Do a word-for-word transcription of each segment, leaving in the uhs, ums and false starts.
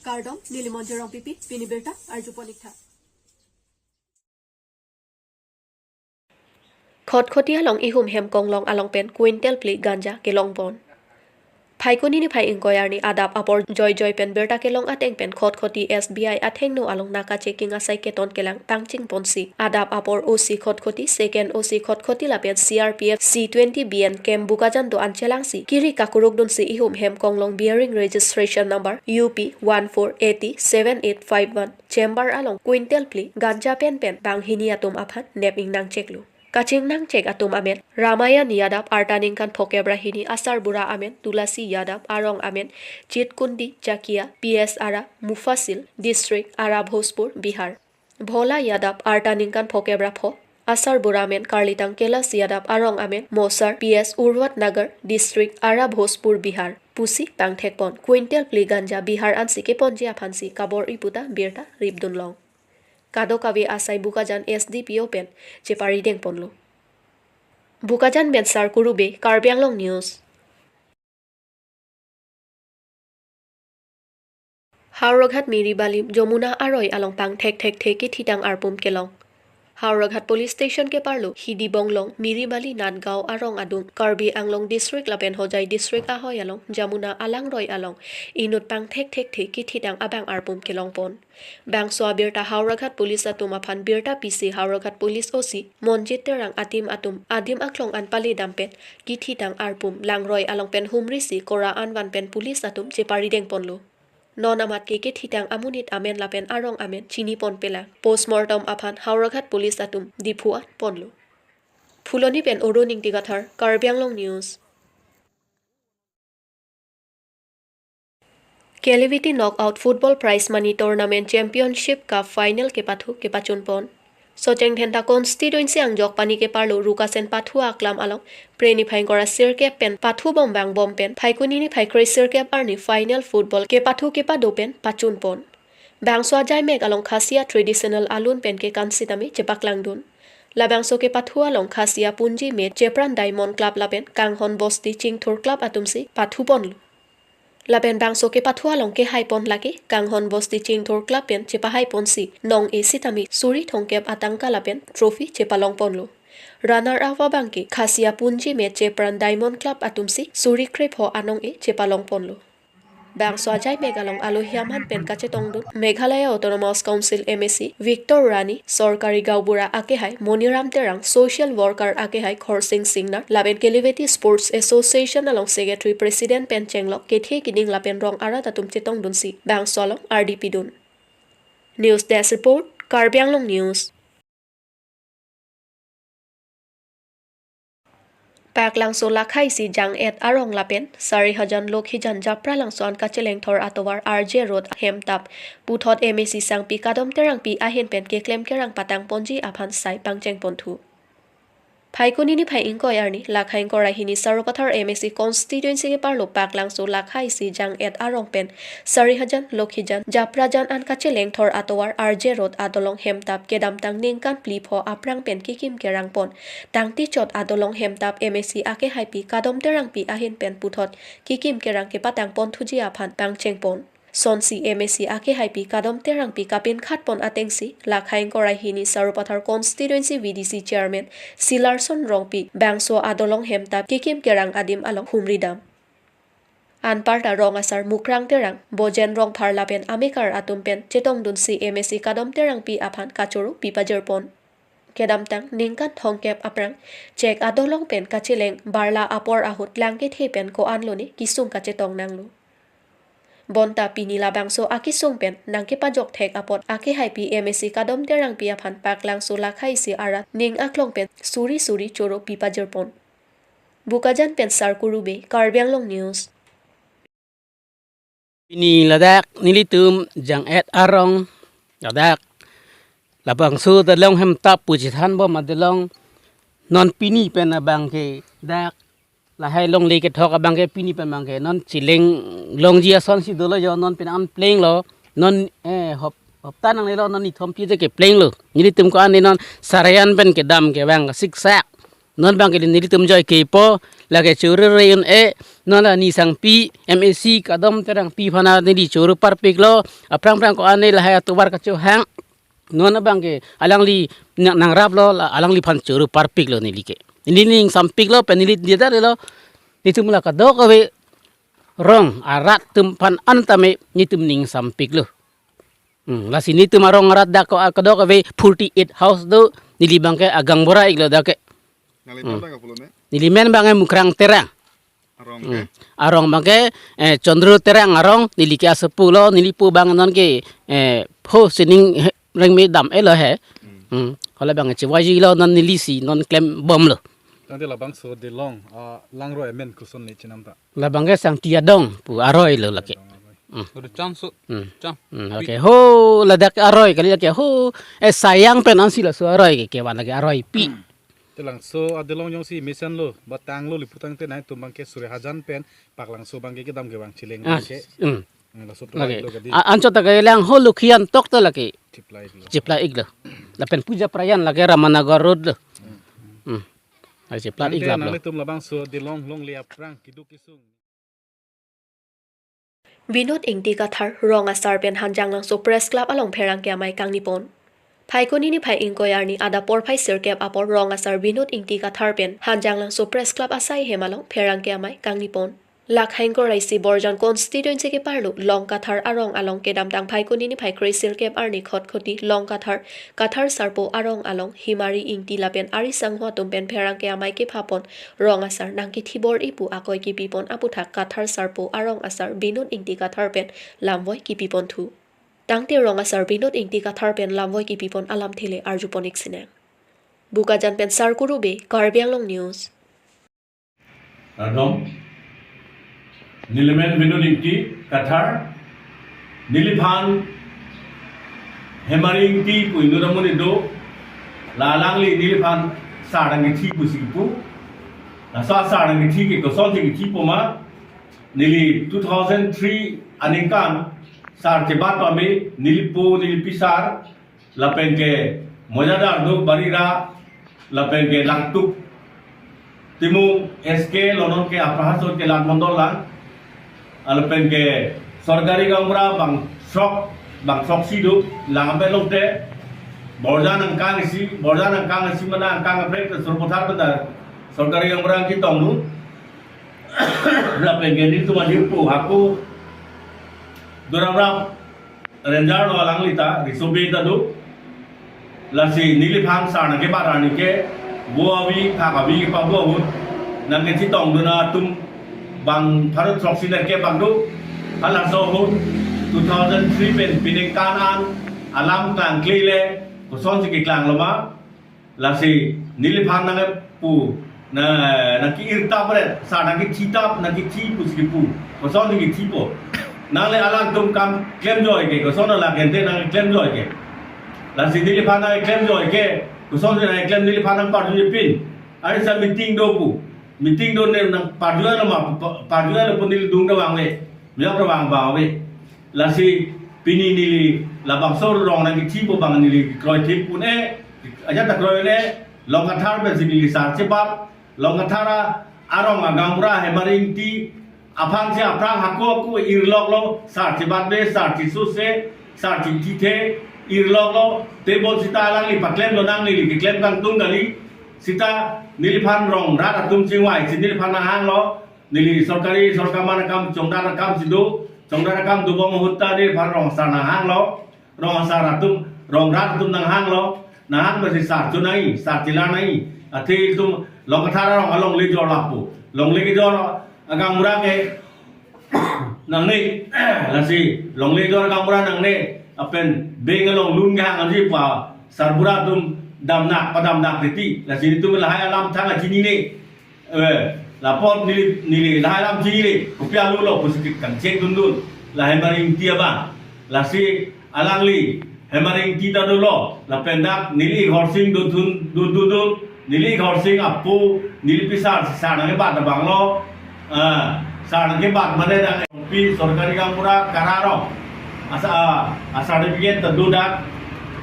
Kardom, neli Monjir Rongpipi, pini birta arjupon ik tha. Khatkhati along ihum hem konglong along pen quintal phli ganja kelongpon. Phaikuni niphai ingkoi arni adap apor joijoi pen birta kelong ateng pen Khatkhati S B I athengno along naka checking asai keton kelang pangchingponsi adap apor O C Khatkhati, second O C Khatkhati lapen C R P F C twenty B N camp Bokajan do-an chelangsi kiri kakuruk dunsi ihum hem konglong bearing registration number U P one four eight seven eight five one chamber along quintal phli ganja pen pen banghini atum aphan nep ingnang cheklo. Kachingnang chek atum amen Ramayan Yadav, arta ningkan phokep ra hini, asarbura amen Tulasi Yadav, arong amen Chitkundi Chakia, P S ara Mufasil, district ara Bhojpur, Bihar. Bhola Yadav, arta ningkan phokep ra pho, asarbura amen Karlitang Kailash Yadav, arong amen Mosar, P S Urvat Nagar, district ara Bhojpur, Bihar pusi pangthekpon. Quintal phli ganja Bihar ansi keponji aphansi kabor-i puta birta ripdunlong. Kadokave asai Bokajan S D P O pen cheparidengponlo. Bokajan pen Sarkuru Bey, Karbi Anglong News. Howraghat Miribali Jamuna aroi along pangthekthekthe kethitang arpum kelong. Howraghat Police Station keparlo Hidi Bonglong, Miribali Natgaon arong adung, Karbi Anglong District lapen Hojai District ahoi along Jamuna alangroi along inut pangthekthekthe kethitang abang arpum kelongpon. Bangso abirta Howraghat Police atum aphan birta pisi Howraghat Police O C Monjit Terang atim atum adim aklong an pale dampen kethitang arpum langroi along pen humrisi kora anvan pen police atum cheparidengponlo. Non amat ke kethitang amonit amen lapen arong amen chiniponpelang. Postmortem aphan Howraghat Police atum Diphu an ponlo. Phuloni pen Orun Ingti Kathar, Karbi Anglong News. Kaliveti Knockout Football Prize Money Tournament Championship Cup Final kepathu kepachunpon. Socheng Dhenta Constituency angjok pani keparlo Rukasen pathu aklam along Phre niphai ingkoi ra sirkep pen pathubom vangbom pen Phaikuni niphai kre sirkep arni final football kepathu kepado pen pachunpon. Bangso ajaimek along Khasia traditional alun pen kekan sitame chepaklangdun. Labangso kepathu along Khasia Punji Match Chepran Diamond Club lapen Kanghon Bosti Chingthur Club atumsi pathuponlo. Lapen bangso kepathu along kehaipon lake Kanghon Bosti Chingthur Club pen chepahaiponsi nong-e sitame suri thomkep atangka lapen trophy chepalongponlo. Runner up abangke Khasia Punji Match Chepran Diamond Club atumsi suri krepho anong-e chepalongponlo. Bangso ajaimek along alohi aman pen kachetongdun Meghalaya Autonomous Council M A C Victor Rani, Sorkari Gaonbura akehai Moniram Terang, Social Worker akehai Khorsing Singnar, lapen Kaliveti Sports Association along Secretary President pen chenglok kethe kiding lapen rong arat atum chetongdunsi bangso along ardi pidun. News Desk Report, Karbi Anglong News. Paklangso lakha isi Jang-et arong lapen Sarihajan Lokhijan Japralangso an kachelengthor atovar R J Road hemtap puthot M A C Sangpi Kadom Terangpi ahin pen keklem kerang patangponji aphan sai pangchengponthu. Phaikuni niphai ingkoi arni lakha ingkoi ra hini Sarupathar M A C constituency keparlo Paklangso lakha isi Jang-et arong pen Sarihajan Lokhijan Japrajan an kachelengthor atovar R J Road adolong hemtap kedamtang ningkan phli pho aphrang pen kekim kerangpon tangtichot adolong hemtap M A C akehaipi Kadom Terangpi ahin pen puthot kekim kerang kepatangponthuji aphan pangchengpon. Sonsi M A C akehaipi Kadom Terangpi kapinkhatpon atengsi lakha ingkoi ra hini Sarupathar constituency V D C chairman Silarson Rongpi bangso adolong hemtap kekim kerang adim along humridam. Anparta rong asar Mukrang Terang, Bojen Rongphar lapen amekar atum pen chetongdunsi M A C Kadom Terangpi aphan kachoro pipajirpon. Kedamtang ningkan thomkep aphrang chek adolong pen kacheleng barla apor ahut lang kethe pen ko-an lone kesung kachetong nanglo. Bonta pini labangso akesung pen nangkepajokthek apot akehaipi M A C Kadom Terangpi aphan Paklangso lakha isi arat ning aklong pen suri suri choro pipajirpon. Bokajan pen Sarkuru Bey, Karbi Anglong News. Pini ladak nelitum Jang-et arong ladak labangso adolong hemtap pu chethanbom adolong non pini pen abangke dak lahai longle kethok abangke pini pen abangke non chelenglongji asonsi dolo jo, non pen an plenglo, non eh hop hopta nangnelo, non nithom pi je keplenglo. Nelitum ko-an non Sarihajan pen kedam ke abang siksak. Non abangke nelitum joike po, lake choro reun e, non la Nisangpi, M A C, Kadom Terangpi aphan neli choro parpiklo, aphrang phrang ko-an lahai atovar kachohang. Non abangke alangli nang, nangraplo, la alangliphan choro parpiklo neli ke. Neli ning sampiklo, pen neli diadar lo, nelitum la kadokave rong arat atum aphan an tame nelitum ning sampiklo. Hmm, lasi nelitum arong arat dak ko kadokave forty-eight house do, neli abangke agaonbura iklo dak ke. Nangli Hmm. pen dak pulo ne? Neli men abangke Mukrang Terang. Arong Hmm. ke? Arong abangke, eh, Chandra Terang arong, neli ke asopo lo, neli po abang non ke, eh, pho sining he, rengme dam-e lo he. Hmm. Hmm. Hala abangke chevajilo non neli si non klembomlo. Tangte labangso Dilong, ah, langroi amen koson ne chenam ta? Labangke Sangti Adong pu aroi lo lake. Adong aroi. Hmm. Udah cham so. Hmm. Cham. Hmm, Pi. Oke. Ho, ladak aroi kali lake ho. Eh, Sayang pen ansi laso aroi ke, kevan lake aroipi. Te labangso Adilong jongsi mesenlo, batanglo, lipu tangte nangtum abangke Suri Hajan pen, Paklangso abangke kedam kevang chileng Ah, abangke. Hmm. Hmm, laso Lake. Lo kadi. A-, anchot ta ke lang ho Lukhian tok ta lake. Chipla iklo. Chipla iklo. Lapen Puja Prayan lake Ramanagar Road lo. Hmm. Hmm. Ai chipla Tangte iklap lo. Nanglitum labangso Dilong longle aphrang keduk kesung. Binod Ingti Kathar rong asar pen Hanjanglangso Press Club along pherangke amei kangnipon. Phaikuni niphai ingkoi arni adap porphai sirkep apor rong asar Binod Ingti Kathar pen Hanjanglangso Press Club asai hem along pherangke amei kangnipon. Lakha ingkoi ra isi Borjan constituency keparlo Longkathar arong along kedamtang Phaikuni niphai kre sirkep arni Khatkhati Longkathar, Kathar Sarpo arong along Himari Ingti lapen ari sangho atum pen pherangke amei kephapon rong asar nangkethibor-e pu akoi kepipon aputhak Kathar Sarpo arong asar Binod Ingti Kathar pen lamvoi kepiponthu. Tangte rong asar Binod Ingti Kathar pen lamvoi kepipon alamthe le arjupon-ik sinang. Bokajan pen Sarkuru Bey, Karbi Anglong News. Kardom. Neli men Binod Ingti Kathar. Neliphan Himari Ingti pu inut amonit do. La alangli neliphan sar nangkethi pusi kipu. Laso sar nangkethi ke kosonsi kethipo ma. Neli two thousand three aningkan sar chebat pame, neli po, neli pisar, lapen ke mojadar do Barira, lapen ke Langtuk Timung S K lo, non ke aprahason ke lang mondol lang. Lapen ke sorkari gaonbura bang srok, bang sroksi do, lang ape longte, Borjan angkang isi, Borjan angkang isi mana angkang aprek ke Surpothar benar. Sorkari gaonbura ketong do. Lapen ke nelitum adirpo hako Doramrap Ranger lo alangli ta, Riso Bey ta do. Lasi neliphan sar nangkebat arni ke, vo avi, phak avi kepavo ahut nangkechetongdun atum bang pharo throksi nerkep bang do. Halaso ahut two thousand three pen peningkan an alam klangkle le, kosonsi keklanglo ma. Lasi neliphan nangpu, na, nangke-irtap ret, sar nangkethitap, nangkethi pusi kipu. Kosonsi kethipo. Nangli alangtum kam klemjoike, koson la gente nangklemjoike. Lasi neliphan nangklemjoike, kosonsi nangklem, neliphan nangparjuje pin. Arnisa meeting do pu. Meeting do ne nangparju-etlo ma, pa-, parju-etlo pu neli dung ta vangve. Mejok ta vang vangve. Lasi pini neli labangso rong nangkethipo abang neli kroithip un-e, ajat ta kroi un-e, Longkathar pensi neli sar chebat, Longkathar arong agaonbura Himari Ingti aphansi aphrang hako ako irloklo, sar chebatve, sar chesose, sar chethithe, irloklo, tebol sita alangli paklemlonang, neli keklem kangtung kali, sita neliphan rong rat atum chingvaisi neliphan nanghanglo, neli sorkari, sorkar mana kam, chongdar akam si do, chongdar akam dobom ahut ta neliphan rong asar nanghanglo, rong asar atum, rong rat atum nanghanglo, nanghang pensi sar chonai, sar chelar nai, athe itum Longkathar arong alongle jor lapu, longle kejor agaonbura ke nangne, lasi longle jor agaonbura nangne, lapen beng along lun kehang anji pa sarbura atum damnak, padamnak titi, lasi itum lahai alam thang achinine, eh, lapot neli, neli lahai alam chinine, kopi alu lo pusi kangchek dundun, la Himari Ingti abang. Lasi alangli Himari Ingti ta dolo, lapen dak neli Horsing dodun, dodun, dodun, neli Horsing apo, neli pisar, sar nangkebat abanglo, ah, sar nangkebat mane dang pi sorkari gaonbura kararo. Asa, ah, a certificate ta do dak,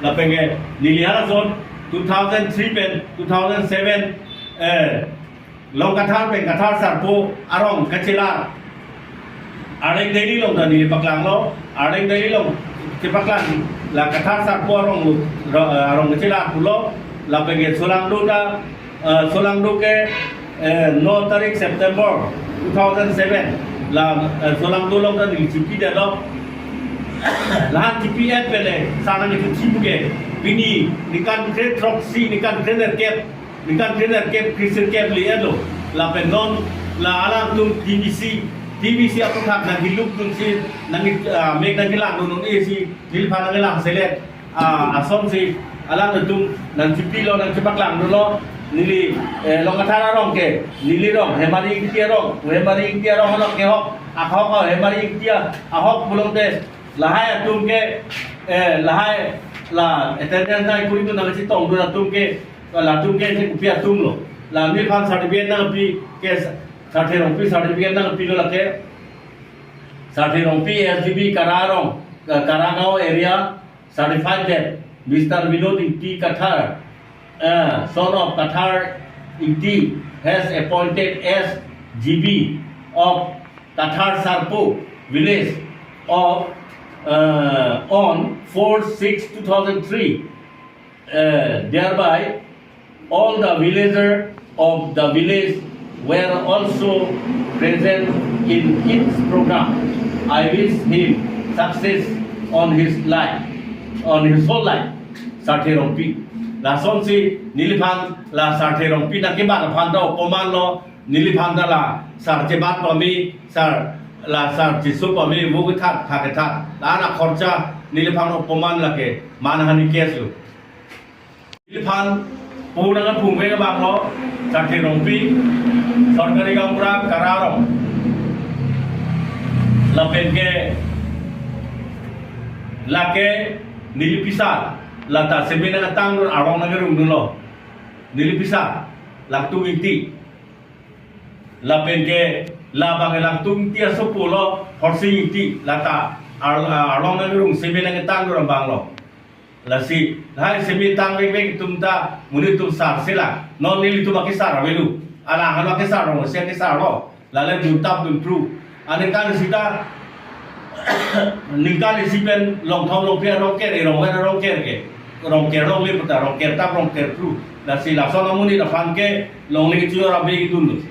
lapen ke neli halason two thousand three pen two thousand seven Eh, Long Kathar pen Kathar Sarpo arong kachelar. Arleng Daily along ta neli paklanglo, Arleng Daily along kepaklang la Kathar Sarpo arong, ro-, arong kachelar pulo, lapen ke Solangdo ta, eh, Solangdo ke, eh, no tarik September two thousand seven, la, eh, Solangdo along ta neli chipidetlo. La chipi-et pen le, sar nangkethuji pu ke, pini, ningkan kre throksi, ningkan kre nerkep, ningkan kre nerkep, kre sirkep le-etlo. Lapen non, la alangtum T V C, T V C aputhak nangkeluk dunsi, nang, ah, mek nangkelangdun un-esi, neliphan nangkelang selet. Ah, asonsi, alangtum, nangchipilo, nangchipaklangdunlo, neli, eh, Long Kathar arong ke, neli rong, Hemari Ingti arong, Hemari Ingti arong along kehok, ahok, Hemari Ingti ahok pulote, lahai atum ke, eh, lahai, la, attendance nangkuri tu nangchetongdun atum ke, latum ke, ke kopi atumlo. La neliphan certificate nangpi ke, Sarthe Rongpi certificate nangpilo lake. Sarthe Rongpi S G B Kara arong, eh, Karagaon area, certified that Mister Vinod Ingti Kathar, uh, son of Kathar Ingti, has appointed as G B of Kathar Sarpo village of, uh, on four six two thousand three. Uh, thereby, all the villagers of the village were also present in its program. I wish him success on his life, on his whole life. Sarthe Rongpi. Lasonsi neliphan la Sarthe Rongpi nangkebat aphan ta opomanlo, neliphan ta la sar chebat pame, sar, la sar cheso pame, vo kethat, tha kethat. La-an akhorcha neliphan opoman lake manhani case lo. Neliphan pu nangpungve abanglo, Sarthe Rongpi, sorkari gaonbura Kara arong. Lapen ke lake neli pisar, lata seme nangtangdun arong nangkerungdunlo. Neli pisar, Langtung Ingti. Lapen ke labang Langtung Ingti asopo lo, Horsing Ingti, lata ar-, arong nangkerung seme nangtangdun abanglo. Lasi, lahai seme tang vekvek atum ta, monit atum sar sila. Non nelitum akesar avelo. Alanghan akesar rong, si akesarlo. Lale duntap dunpru. Aningkan isi ta, ningkan isi pen Longthom Longpi arong ker, Rongven arong ker ke. Rong ker longle puta, rong ker tap, rong ker pru. Lasi lason amonit aphan ke, longle kechor abe idun.